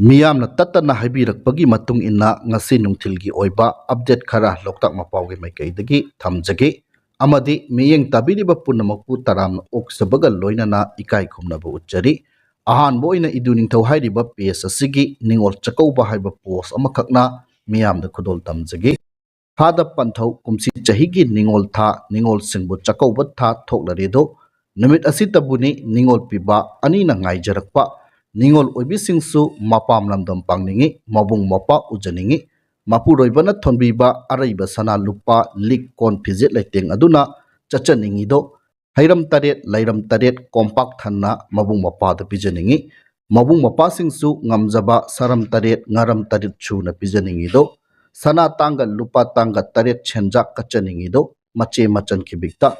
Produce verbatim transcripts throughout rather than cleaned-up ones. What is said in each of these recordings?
ꯃꯤꯌꯥꯝꯅ ꯇꯠꯇꯅ ꯍꯥꯏꯕꯤꯔꯛꯄꯒꯤ ꯃꯇꯨꯡ ꯏꯟꯅ ꯉꯁꯤ ꯅꯨꯡꯊꯤꯜꯒꯤ ꯑꯣꯏꯕ update ꯈꯔ ꯂꯣꯛꯇꯥꯛ ꯃꯄꯥꯎꯒꯤ ꯃꯥꯏꯀꯩꯗꯒꯤ ꯊꯝꯖꯒꯦ꯫ ꯑꯃꯗꯤ ꯃꯤꯠꯌꯦꯡ ꯇꯥꯕꯤꯔꯤꯕ ꯄꯨꯝꯅꯃꯛꯄꯨ ꯇꯔꯥꯝꯅ ꯑꯣꯛꯆꯕꯒ ꯂꯣꯏꯅꯅ ꯏꯀꯥꯏ ꯈꯨꯝꯅꯕ ꯎꯠꯆꯔꯤ꯫ ꯑꯍꯥꯟꯕ ꯑꯣꯏꯅ ꯏꯗꯨ ꯅꯤꯡꯊꯧ ꯍꯥꯏꯔꯤꯕ page ꯑꯁꯤꯒꯤ ꯅꯤꯉꯣꯜ ꯆꯥꯛꯀꯧꯕ ꯍꯥꯏꯕ post ꯑꯃꯈꯛꯅ ꯃꯤꯌꯥꯝꯗ ꯈꯨꯗꯣꯜ ꯇꯝꯖꯒꯦ꯫ ꯊꯥꯗ ꯄꯟꯊꯧ ꯀꯨꯝꯁꯤ ꯆꯍꯤꯒꯤ ꯅꯤꯉꯣꯜ ꯊꯥ, ꯅꯤꯉꯣꯜꯁꯤꯡꯕꯨ ꯆꯥꯛꯀꯧꯕ ꯊꯥ ꯊꯣꯛꯂꯔꯦꯗꯣ꯫ ꯅꯨꯃꯤꯠ ꯑꯁꯤꯇꯕꯨꯅꯤ ꯅꯤꯉꯣꯜ ꯄꯤꯕ ꯑꯅꯤꯅ ꯉꯥꯏꯖꯔꯛꯄ꯫ ꯅꯤꯉꯣꯜ ꯑꯣꯏꯕꯤꯁꯤꯡꯁꯨ ꯃꯄꯥꯝ ꯂꯝꯗꯝ ꯄꯥꯡꯅꯤꯡꯏ, ꯃꯕꯨꯡ ꯃꯧꯄ꯭ꯋꯥ ꯎꯖꯅꯤꯡꯏ꯫ ꯃꯄꯨꯔꯣꯏꯕꯅ ꯊꯣꯟꯕꯤꯕ ꯑꯔꯩꯕ ꯁꯅꯥ ꯂꯨꯄꯥ, ꯂꯤꯛ ꯀꯣꯟ ꯐꯤꯖꯦꯠ ꯂꯩꯇꯦꯡ ꯑꯗꯨꯅ ꯆꯠꯆꯅꯤꯡꯏꯗꯣ꯫ ꯍꯩꯔꯝ ꯇꯔꯦꯠ, ꯂꯩꯔꯝ ꯇꯔꯦꯠ ꯀꯣꯝꯄꯥꯛ ꯊꯟꯅ ꯃꯕꯨꯡ ꯃꯧꯄ꯭ꯋꯥꯗ ꯄꯤꯖꯅꯤꯡꯏ꯫ ꯃꯕꯨꯡ ꯃꯧꯄ꯭ꯋꯥꯁꯤꯡꯁꯨ ꯉꯝꯖꯕ ꯁꯔꯝ ꯇꯔꯦꯠ, ꯉꯥꯔꯝ ꯇꯔꯦꯠ ꯁꯨꯅ ꯄꯤꯖꯅꯤꯡꯏꯗꯣ꯫ ꯁꯅꯥ ꯇꯥꯡꯒ ꯂꯨꯄꯥ ꯇꯥꯡꯒ ꯇꯔꯦꯠ ꯁꯦꯟꯖꯥ ꯀꯠꯆꯅꯤꯡꯏꯗꯣ꯫ ꯃꯆꯦ ꯃꯆꯟ ꯈꯤꯕꯤꯛꯇ꯫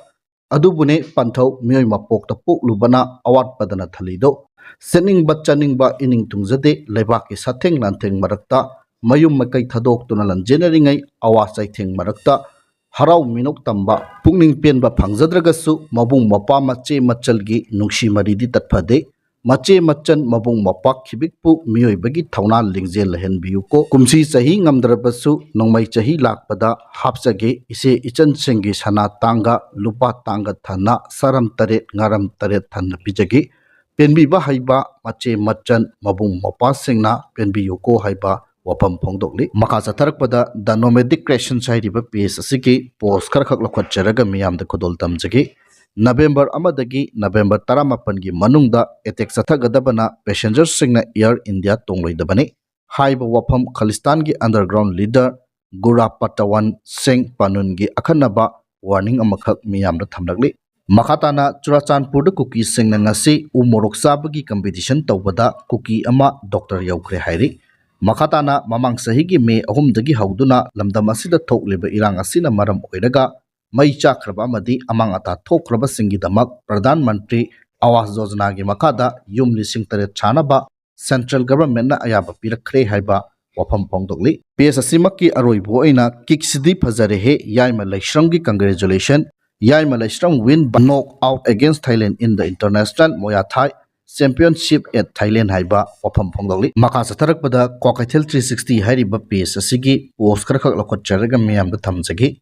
ꯑꯗꯨꯕꯨꯅꯦ ꯄꯟꯊꯧ ꯃꯤꯑꯣꯏ ꯃꯄꯣꯛꯇ ꯄꯣꯛꯂꯨꯕꯅ ꯑꯋꯥꯠꯄꯗꯅ ꯊꯜꯂꯤꯗꯣ꯫ ꯁꯦꯠꯅꯤꯡꯕ ꯆꯥꯅꯤꯡꯕ ꯏꯅꯤꯡ ꯊꯨꯡꯖꯗꯦ꯫ ꯂꯩꯕꯥꯛꯀꯤ ꯁꯥꯊꯦꯡ ꯂꯥꯟꯊꯦꯡ ꯃꯔꯛꯇ, ꯃꯌꯨꯝ ꯃꯀꯩ ꯊꯥꯗꯣꯛꯇꯨꯅ ꯂꯟꯖꯦꯟꯅꯔꯤꯉꯩ ꯑꯋꯥ ꯆꯩꯊꯦꯡ ꯃꯔꯛꯇ, ꯍꯔꯥꯎ ꯃꯤꯅꯣꯛ ꯇꯝꯕ, ꯄꯨꯛꯅꯤꯡ ꯄꯦꯟꯕ ꯐꯪꯖꯗ꯭ꯔꯒꯁꯨ ꯃꯕꯨꯡ ꯃꯧꯄ꯭ꯋꯥ ꯃꯆꯦ ꯃꯆꯜꯒꯤ ꯅꯨꯡꯁꯤ ꯃꯔꯤꯗꯤ ꯇꯠꯐꯗꯦ꯫ ꯃꯆꯦ ꯃꯆꯟ ꯃꯕꯨꯡ ꯃꯧꯄ꯭ꯋꯥ ꯈꯤꯕꯤꯛꯄꯨ ꯃꯤꯑꯣꯏꯕꯒꯤ ꯊꯧꯅꯥ ꯂꯤꯡꯖꯦꯜ ꯂꯩꯍꯟꯕꯤꯌꯨꯀꯣ꯫ ꯀꯨꯝꯁꯤ ꯆꯍꯤ ꯉꯝꯗ꯭ꯔꯕꯁꯨ ꯅꯣꯡꯃꯩ ꯆꯍꯤ ꯂꯥꯛꯄꯗ ꯍꯥꯞꯆꯒꯦ꯫ ꯏꯆꯦ ꯏꯆꯟꯁꯤꯡꯒꯤ ꯁꯅꯥ ꯇꯥꯡꯒ ꯂꯨꯄꯥ ꯇꯥꯡꯒ ꯊꯟꯅ ꯁꯔꯝ ꯇꯔꯦꯠ ꯉꯥꯔꯝ ꯇꯔꯦꯠ ꯊꯟꯅ ꯄꯤꯖꯒꯦ꯫ ꯄꯦꯟꯕꯤꯕ ꯍꯩꯕ ꯃꯆꯦ ꯃꯆꯟ ꯃꯕꯨꯡ ꯃꯧꯄ꯭ꯋꯥꯁꯤꯡꯅ ꯄꯦꯟꯕꯤꯌꯨꯀꯣ ꯍꯥꯏꯕ ꯋꯥꯐꯝ ꯐꯣꯡꯗꯣꯛꯂꯤ꯫ ꯃꯈꯥ ꯆꯠꯊꯔꯛꯄꯗ The Nomadic Creations ꯍꯥꯏꯔꯤꯕ page ꯑꯁꯤꯒꯤ post ꯈꯔꯈꯛ ꯂꯧꯈꯠꯆꯔꯒ ꯃꯤꯌꯥꯝꯗ ꯈꯨꯗꯣꯜ ꯇꯝꯖꯒꯦ꯫ ꯅꯕꯦꯝꯕꯔ ꯑꯃꯗꯒꯤ ꯅꯕꯦꯝꯕꯔ ꯇꯔꯥꯃꯥꯄꯟꯒꯤ ꯃꯅꯨꯡꯗ attack ꯆꯠꯊꯒꯗꯕꯅ passengerꯁꯤꯡꯅ Air India ꯇꯣꯡꯂꯣꯏꯗꯕꯅꯤ ꯍꯥꯏꯕ ꯋꯥꯐꯝ ꯈꯥꯂꯤꯁꯇꯥꯟꯒꯤ underground leader ꯒꯨꯔꯥ ꯄꯇꯋꯟ ꯁꯤꯡ ꯄꯥꯅꯨꯟꯒꯤ ꯑꯈꯟꯅꯕ warning ꯑꯃꯈꯛ ꯃꯤꯌꯥꯝꯗ ꯊꯝꯂꯛꯂꯤ꯫ ꯃꯈꯥ ꯇꯥꯅ ꯆꯨꯔꯥꯆꯥꯟꯄꯨꯔꯗ ꯀꯨꯀꯤꯁꯤꯡꯅ ꯉꯁꯤ ꯎ ꯃꯣꯔꯣꯛ ꯆꯥꯕꯒꯤ competition ꯇꯧꯕꯗ ꯀꯨꯀꯤ ꯑꯃ doctor ꯌꯧꯈ꯭ꯔꯦ ꯍꯥꯏꯔꯤ꯫ ꯃꯈꯥ ꯇꯥꯅ ꯃꯃꯥꯡ ꯆꯍꯤꯒꯤ ꯃꯦ ꯑꯍꯨꯝꯗꯒꯤ ꯍꯧꯗꯨꯅ ꯂꯝꯗꯝ ꯑꯁꯤꯗ ꯊꯣꯛꯂꯤꯕ ꯏꯔꯥꯡ ꯑꯁꯤꯅ ꯃꯔꯝ ꯑꯣꯏꯔꯒ ꯃꯩ ꯆꯥꯛꯈ꯭ꯔꯕ ꯑꯃꯗꯤ ꯑꯃꯥꯡ ꯑꯇꯥ ꯊꯣꯛꯈ꯭ꯔꯕꯁꯤꯡꯒꯤꯗꯃꯛ ꯄ꯭ꯔꯙꯥꯟ ꯃꯟꯇ꯭ꯔꯤ ꯑꯋꯥꯁ ꯌꯣꯖꯅꯥꯒꯤ ꯃꯈꯥꯗ ꯌꯨꯝ ꯂꯤꯁꯤꯡ ꯇꯔꯦꯠ ꯁꯥꯅꯕ central governmentꯅ ꯑꯌꯥꯕ ꯄꯤꯔꯛꯈ꯭ꯔꯦ ꯍꯥꯏꯕ ꯋꯥꯐꯝ ꯐꯣꯡꯗꯣꯛꯂꯤ꯫ Page ꯑꯁꯤꯃꯛꯀꯤ ꯑꯔꯣꯏꯕ ꯑꯣꯏꯅ ꯀꯤꯛꯁꯤꯗꯤ ꯐꯖꯔꯦꯍꯦ, ꯌꯥꯏꯃ ꯂꯩꯁ꯭ꯔꯝꯒꯤ congratulation, Yaima ꯂꯩꯁ꯭ꯔꯝ win by knockout against Thailand in the international Muay Thai Championship at Thailand ꯍꯥꯏꯕ ꯋꯥꯐꯝ ꯐꯣꯡꯗꯣꯛꯂꯤ꯫ ꯃꯈꯥ ꯆꯠꯊꯔꯛꯄꯗ ꯀ꯭ꯋꯥꯀꯩꯊꯦꯜ three sixty ꯍꯥꯏꯔꯤꯕ page ꯑꯁꯤꯒꯤ post ꯈꯔꯈꯛ ꯂꯧꯈꯠꯆꯔꯒ ꯃꯤꯌꯥꯝꯗ ꯊꯝꯖꯒꯦ꯫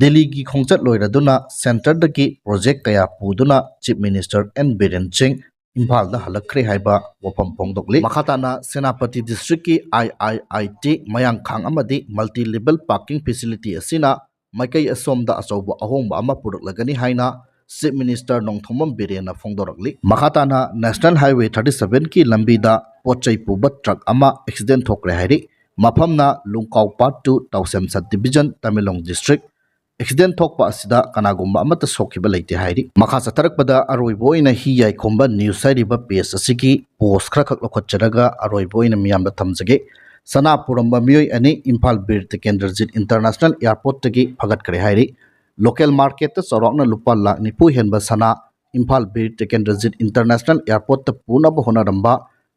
ꯗꯦꯜꯂꯤꯒꯤ ꯈꯣꯡꯆꯠ ꯂꯣꯏꯔꯗꯨꯅ centreꯗꯒꯤ project ꯀꯌꯥ ꯄꯨꯗꯨꯅ Chief Minister N ꯕꯤꯔꯦꯟ ꯁꯤꯡ ꯏꯝꯐꯥꯜꯗ ꯍꯜꯂꯛꯈ꯭ꯔꯦ ꯍꯥꯏꯕ ꯋꯥꯐꯝ ꯐꯣꯡꯗꯣꯛꯂꯤ꯫ ꯃꯈꯥ ꯇꯥꯅ Senapati districtꯀꯤ I I I T ꯃꯌꯥꯡꯈꯥꯡ ꯑꯃꯗꯤ multi level parking facility ꯑꯁꯤꯅ ꯃꯥꯏꯀꯩ ꯑꯁꯣꯝꯗ ꯑꯆꯧꯕ ꯑꯍꯣꯡꯕ ꯑꯃ ꯄꯨꯔꯛꯂꯒꯅꯤ ꯍꯥꯏꯅ Chief Minister ꯅꯣꯡꯊꯣꯝꯕꯝ ꯕꯤꯔꯦꯟꯅ ꯐꯣꯡꯗꯣꯔꯛꯂꯤ꯫ ꯃꯈꯥ ꯇꯥꯅ National Highway thirty sevenꯀꯤ ꯂꯝꯕꯤꯗ ꯄꯣꯠ ꯆꯩ ꯄꯨꯕ truck ꯑꯃ accident ꯊꯣꯛꯈ꯭ꯔꯦ ꯍꯥꯏꯔꯤ꯫ ꯃꯐꯝꯅ ꯂꯨꯡꯀꯥꯎ Part two, ꯇꯥꯎꯁꯦꯝ Sub Division, Tamenglong district꯫ Accident ꯊꯣꯛꯄ ꯑꯁꯤꯗ ꯀꯅꯥꯒꯨꯝꯕ ꯑꯃꯠꯇ ꯁꯣꯛꯈꯤꯕ ꯂꯩꯇꯦ ꯍꯥꯏꯔꯤ꯫ ꯃꯈꯥ ꯆꯠꯊꯔꯛꯄꯗ ꯑꯔꯣꯏꯕ ꯑꯣꯏꯅ ꯍꯤ ꯌꯥꯏꯈꯣꯝꯕ news ꯍꯥꯏꯔꯤꯕ page ꯑꯁꯤꯒꯤ post ꯈꯔꯈꯛ ꯂꯧꯈꯠꯆꯔꯒ ꯑꯔꯣꯏꯕ ꯑꯣꯏꯅ ꯃꯤꯌꯥꯝꯗ ꯊꯝꯖꯒꯦ꯫ ꯁꯅꯥ ꯄꯨꯔꯝꯕ ꯃꯤꯑꯣꯏ ꯑꯅꯤ ꯏꯝꯐꯥꯜ ꯕꯤꯔ ꯇꯤꯀꯦꯟꯗ꯭ꯔꯖꯤꯠ International Airportꯇꯒꯤ ꯐꯒꯠꯈ꯭ꯔꯦ ꯍꯥꯏꯔꯤ꯫ Local marketꯇ ꯆꯥꯎꯔꯥꯛꯅ ꯂꯨꯄꯥ ꯂꯥꯈ ꯅꯤꯐꯨ ꯍꯦꯟꯕ ꯁꯅꯥ ꯏꯝꯐꯥꯜ ꯕꯤꯔ ꯇꯤꯀꯦꯟꯗ꯭ꯔꯖꯤꯠ International Airportꯇ ꯄꯨꯅꯕ ꯍꯣꯠꯅꯔꯝꯕ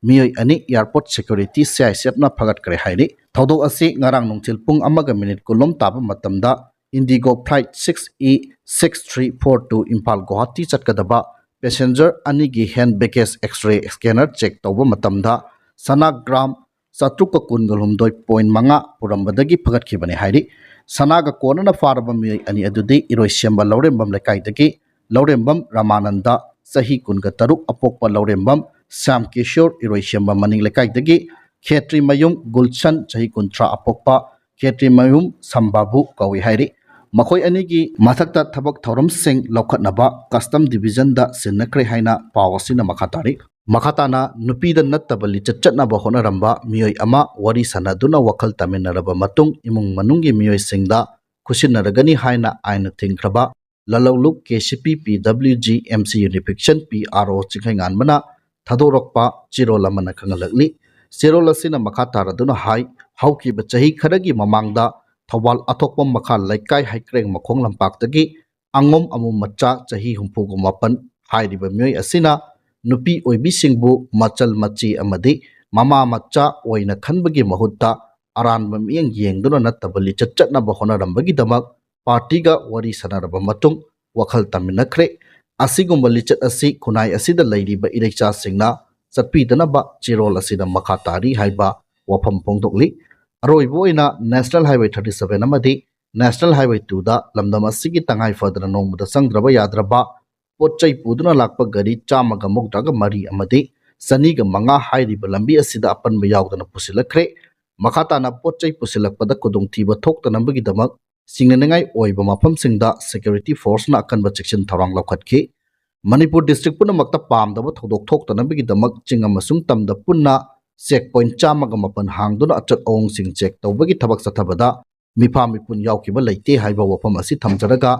ꯃꯤꯑꯣꯏ ꯑꯅꯤ airport security CISFꯅ ꯐꯒꯠꯈ꯭ꯔꯦ ꯍꯥꯏꯔꯤ꯫ ꯊꯧꯗꯣꯛ ꯑꯁꯤ ꯉꯔꯥꯡ ꯅꯨꯡꯊꯤꯜ ꯄꯨꯡ ꯑꯃꯒ minute ꯀꯨꯟꯂꯣꯝ ꯇꯥꯕ ꯃꯇꯝꯗ Indigo Flight six E six three four two Imphal Guwahati ꯆꯠꯀꯗꯕ passenger ꯑꯅꯤꯒꯤ hand baggage X-ray scanner check ꯇꯧꯕ ꯃꯇꯝꯗ ꯁꯅꯥ gram ꯆꯥꯇ꯭ꯔꯨꯛꯀ ꯀꯨꯟꯒ ꯍꯨꯝꯗꯣꯏ point ꯃꯉꯥ ꯄꯨꯔꯝꯕꯗꯒꯤ ꯐꯒꯠꯈꯤꯕꯅꯤ ꯍꯥꯏꯔꯤ꯫ ꯁꯅꯥꯒ ꯀꯣꯟꯅꯅ ꯐꯥꯔꯕ ꯃꯤꯑꯣꯏ ꯑꯅꯤ ꯑꯗꯨꯗꯤ ꯏꯔꯣꯏꯁꯦꯝꯕ ꯂꯧꯔꯦꯝꯕꯝ ꯂꯩꯀꯥꯏꯗꯒꯤ ꯂꯧꯔꯦꯝꯕꯝ ꯔꯃꯥꯅꯟꯗ, ꯆꯍꯤ ꯀꯨꯟꯒ ꯇꯔꯨꯛ, ꯑꯄꯣꯛꯄ ꯂꯧꯔꯦꯝꯕꯝ ꯁ꯭ꯌꯥꯝ ꯀꯤꯁꯣꯔ, ꯏꯔꯣꯏꯁꯦꯝꯕ ꯃꯅꯤꯡ ꯂꯩꯀꯥꯏꯗꯒꯤ ꯈꯦꯇ꯭ꯔꯤꯃꯌꯨꯝ ꯒꯨꯜꯁꯟ, ꯆꯍꯤ ꯀꯨꯟꯊ꯭ꯔꯥ, ꯑꯄꯣꯛꯄ ꯈꯦꯇ꯭ꯔꯤꯃꯌꯨꯝ ꯁꯝꯕꯥꯕꯨ ꯀꯧꯏ ꯍꯥꯏꯔꯤ꯫ ꯃꯈꯣꯏ ꯑꯅꯤꯒꯤ ꯃꯊꯛꯇ ꯊꯕꯛ ꯊꯧꯔꯝꯁꯤꯡ ꯂꯧꯈꯠꯅꯕ Custom Divisionꯗ ꯁꯤꯟꯅꯈ꯭ꯔꯦ ꯍꯥꯏꯅ ꯄꯥꯎ ꯑꯁꯤꯅ ꯃꯈꯥ ꯇꯥꯔꯤ꯫ ꯃꯈꯥ ꯇꯥꯅ ꯅꯨꯄꯤꯗ ꯅꯠꯇꯕ ꯂꯤꯆꯠ ꯆꯠꯅꯕ ꯍꯣꯠꯅꯔꯝꯕ ꯃꯤꯑꯣꯏ ꯑꯃ ꯋꯥꯔꯤ ꯁꯥꯟꯅꯗꯨꯅ ꯋꯥꯈꯜ ꯇꯥꯃꯤꯟꯅꯔꯕ ꯃꯇꯨꯡ ꯏꯃꯨꯡ ꯃꯅꯨꯡꯒꯤ ꯃꯤꯑꯣꯏꯁꯤꯡꯗ ꯈꯨꯠꯁꯤꯟꯅꯔꯒꯅꯤ ꯍꯥꯏꯅ ꯑꯥꯏꯟꯅ ꯊꯤꯡꯈ꯭ꯔꯕ ꯂꯂꯧꯂꯨꯞ KCP PWG MC Unification PRO ꯆꯤꯡꯈꯩꯉꯥꯟꯕꯅ ꯊꯥꯗꯣꯔꯛꯄ ꯆꯦꯔꯣꯜ ꯑꯃꯅ ꯈꯪꯍꯜꯂꯛꯂꯤ꯫ ꯆꯦꯔꯣꯜ ꯑꯁꯤꯅ ꯃꯈꯥ ꯇꯥꯔꯗꯨꯅ ꯍꯥꯏ, ꯍꯧꯈꯤꯕ ꯆꯍꯤ ꯈꯔꯒꯤ ꯃꯃꯥꯡꯗ ꯊꯧꯕꯥꯜ ꯑꯊꯣꯛꯄꯝ ꯃꯈꯥ ꯂꯩꯀꯥꯏ ꯍꯩꯀ꯭ꯔꯦꯡ ꯃꯈꯣꯡ ꯂꯝꯄꯥꯛꯇꯒꯤ ꯑꯉꯣꯝ ꯑꯃꯨ ꯃꯆꯥ ꯆꯍꯤ ꯍꯨꯝꯐꯨꯒ ꯃꯥꯄꯟ ꯍꯥꯏꯔꯤꯕ ꯃꯤꯑꯣꯏ ꯑꯁꯤꯅ ꯅꯨꯄꯤ ꯑꯣꯏꯕꯤꯁꯤꯡꯕꯨ ꯃꯆꯜ ꯃꯆꯦ ꯑꯃꯗꯤ ꯃꯃꯥ ꯃꯆꯥ ꯑꯣꯏꯅ ꯈꯟꯕꯒꯤ ꯃꯍꯨꯠꯇ ꯑꯔꯥꯟꯕ ꯃꯤꯠꯌꯦꯡ ꯌꯦꯡꯗꯨꯅ ꯅꯠꯇꯕ ꯂꯤꯆꯠ ꯆꯠꯅꯕ ꯍꯣꯠꯅꯔꯝꯕꯒꯤꯗꯃꯛ partyꯒ ꯋꯥꯔꯤ ꯁꯥꯟꯅꯔꯕ ꯃꯇꯨꯡ ꯋꯥꯈꯜ ꯇꯥꯃꯤꯟꯅꯈ꯭ꯔꯦ꯫ ꯑꯁꯤꯒꯨꯝꯕ ꯂꯤꯆꯠ ꯑꯁꯤ ꯈꯨꯟꯅꯥꯏ ꯑꯁꯤꯗ ꯂꯩꯔꯤꯕ ꯏꯔꯩꯆꯥꯁꯤꯡꯅ ꯆꯠꯄꯤꯗꯅꯕ ꯆꯦꯔꯣꯜ ꯑꯁꯤꯗ ꯃꯈꯥ ꯇꯥꯔꯤ ꯍꯥꯏꯕ ꯋꯥꯐꯝ ꯐꯣꯡꯗꯣꯛꯂꯤ꯫ ꯑꯔꯣꯏꯕ ꯑꯣꯏꯅ National Highway thirty seven ꯑꯃꯗꯤ National Highway twoꯗ ꯂꯝꯗꯝ ꯑꯁꯤꯒꯤ ꯇꯉꯥꯏ ꯐꯗꯅ ꯅꯣꯡꯃꯗ ꯆꯪꯗ꯭ꯔꯕ ꯌꯥꯗ꯭ꯔꯕ ꯄꯣꯠ ꯆꯩ ꯄꯨꯗꯨꯅ ꯂꯥꯛꯄ ꯒꯥꯔꯤ ꯆꯥꯝꯃꯒ ꯃꯧꯗ꯭ꯔꯥꯒ ꯃꯔꯤ ꯑꯃꯗꯤ ꯆꯅꯤꯒ ꯃꯉꯥ ꯍꯥꯏꯔꯤꯕ ꯂꯝꯕꯤ ꯑꯁꯤꯗ ꯑꯄꯟꯕ ꯌꯥꯎꯗꯅ ꯄꯨꯁꯤꯜꯂꯛꯈ꯭ꯔꯦ꯫ ꯃꯈꯥ ꯇꯥꯅ ꯄꯣꯠ ꯆꯩ ꯄꯨꯁꯤꯜꯂꯛꯄꯗ ꯈꯨꯗꯣꯡꯊꯤꯕ ꯊꯣꯛꯇꯅꯕꯒꯤꯗꯃꯛ ꯆꯤꯡꯅꯅꯤꯡꯉꯥꯏ ꯑꯣꯏꯕ ꯃꯐꯝꯁꯤꯡꯗ security forceꯅ ꯑꯀꯟꯕ ꯆꯦꯛꯁꯤꯟ ꯊꯧꯔꯥꯡ ꯂꯧꯈꯠꯈꯤ꯫ ꯃꯅꯤꯄꯨꯔ district ꯄꯨꯝꯅꯃꯛꯇ ꯄꯥꯝꯗꯕ ꯊꯧꯗꯣꯛ ꯊꯣꯛꯇꯅꯕꯒꯤꯗꯃꯛ ꯆꯤꯡ ꯑꯃꯁꯨꯡ ꯇꯝꯗ ꯄꯨꯟꯅ check point ꯆꯥꯝꯃꯒ ꯃꯥꯄꯟ ꯍꯥꯡꯗꯨꯅ ꯑꯆꯠ ꯑꯋꯣꯡꯁꯤꯡ check ꯇꯧꯕꯒꯤ ꯊꯕꯛ ꯆꯠꯊꯕꯗ ꯃꯤꯐꯥ ꯃꯤꯄꯨꯟ ꯌꯥꯎꯈꯤꯕ ꯂꯩꯇꯦ ꯍꯥꯏꯕ ꯋꯥꯐꯝ ꯑꯁꯤ ꯊꯝꯖꯔꯒ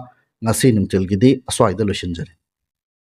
ꯉꯁꯤ ꯅꯨꯡꯊꯤꯜꯒꯤꯗꯤ ꯑꯁ꯭ꯋꯥꯏꯗ ꯂꯣꯏꯁꯤꯟꯖꯔꯦ꯫